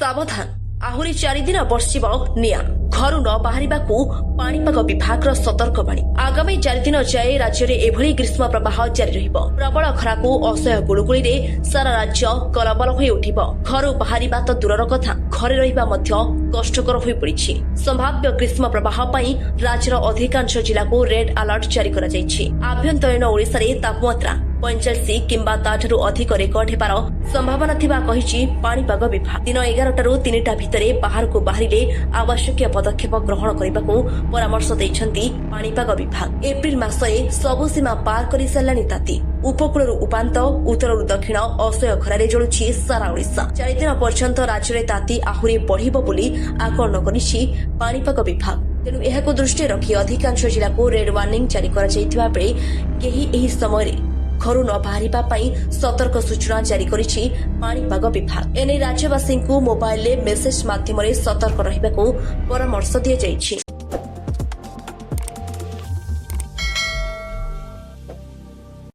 ସାବଧାନ, ଆହୁରି 4 ଦିନ ବର୍ଷିବ ନିଆଁ। ଘରୁ ନ ବାହାରିବାକୁ ପାଣିପାଗ ବିଭାଗର ସତର୍କବାଣୀ। ଆଗାମୀ 4 ଦିନ ଯାଏ ରାଜ୍ୟରେ ଏଭଳି ଗ୍ରୀଷ୍ମ ପ୍ରବାହ ଜାରି ରହିବ। ପ୍ରବଳ ଖରାକୁ ଅସହ୍ୟ ଗୁଳୁଗୁଳିରେ ସାରା ରାଜ୍ୟ କଲବଲ ହୋଇ ଉଠିବ। ଘରୁ ବାହାରିବା ତ ଦୂରର କଥା, ଘରେ ରହିବା ମଧ୍ୟ କଷ୍ଟକର ହୋଇପଡ଼ିଛି। ସମ୍ଭାବ୍ୟ ଗ୍ରୀଷ୍ମ ପ୍ରବାହ ପାଇଁ ରାଜ୍ୟର ଅଧିକାଂଶ ଜିଲ୍ଲାକୁ ରେଡ୍ ଆଲର୍ଟ ଜାରି କରାଯାଇଛି। ଆଭ୍ୟନ୍ତରୀଣ ଓଡ଼ିଶାରେ ତାପମାତ୍ରା 45 କିମ୍ବା ତାଠାରୁ ଅଧିକ ରେକର୍ଡ ହେବାର ସମ୍ଭାବନା ଥିବା କହିଛି ପାଣିପାଗ ବିଭାଗ। ଦିନ 11ଟାରୁ 3ଟା ଭିତରେ ବାହାରକୁ ବାହାରିଲେ ଆବଶ୍ୟକୀୟ ପଦକ୍ଷେପ ଗ୍ରହଣ କରିବାକୁ ପରାମର୍ଶ ଦେଇଛନ୍ତି ପାଣିପାଗ ବିଭାଗ। ଏପ୍ରିଲ ମାସରେ ସବୁ ସୀମା ପାର କରିସାରିଲାଣି ତାତି। ଉପକୂଳରୁ ଉପାନ୍ତ, ଉତ୍ତରରୁ ଦକ୍ଷିଣ ଅସହ୍ୟ ଖରାରେ ଜଳୁଛି ସାରା ଓଡ଼ିଶା। 4 ଦିନ ପର୍ଯ୍ୟନ୍ତ ରାଜ୍ୟରେ ତାତି ଆହୁରି ବଢ଼ିବ ବୋଲି ଆକଳନ କରିଛି ପାଣିପାଗ ବିଭାଗ। ତେଣୁ ଏହାକୁ ଦୃଷ୍ଟିରେ ରଖି ଅଧିକାଂଶ ଜିଲ୍ଲାକୁ ରେଡ୍ ୱାର୍ଣ୍ଣିଂ ଜାରି କରାଯାଇଥିବା ବେଳେ କେହି ଏହି ସମୟରେ ଘରୁ ନ ବାହାରିବା ପାଇଁ ସତର୍କ ସୂଚନା ଜାରି କରିଛି ପାଣିପାଗ ବିଭାଗ। ଏନେଇ ରାଜ୍ୟବାସୀଙ୍କୁ ମୋବାଇଲରେ ମେସେଜ ମାଧ୍ୟମରେ ସତର୍କ ରହିବାକୁ ପରାମର୍ଶ ଦିଆଯାଇଛି।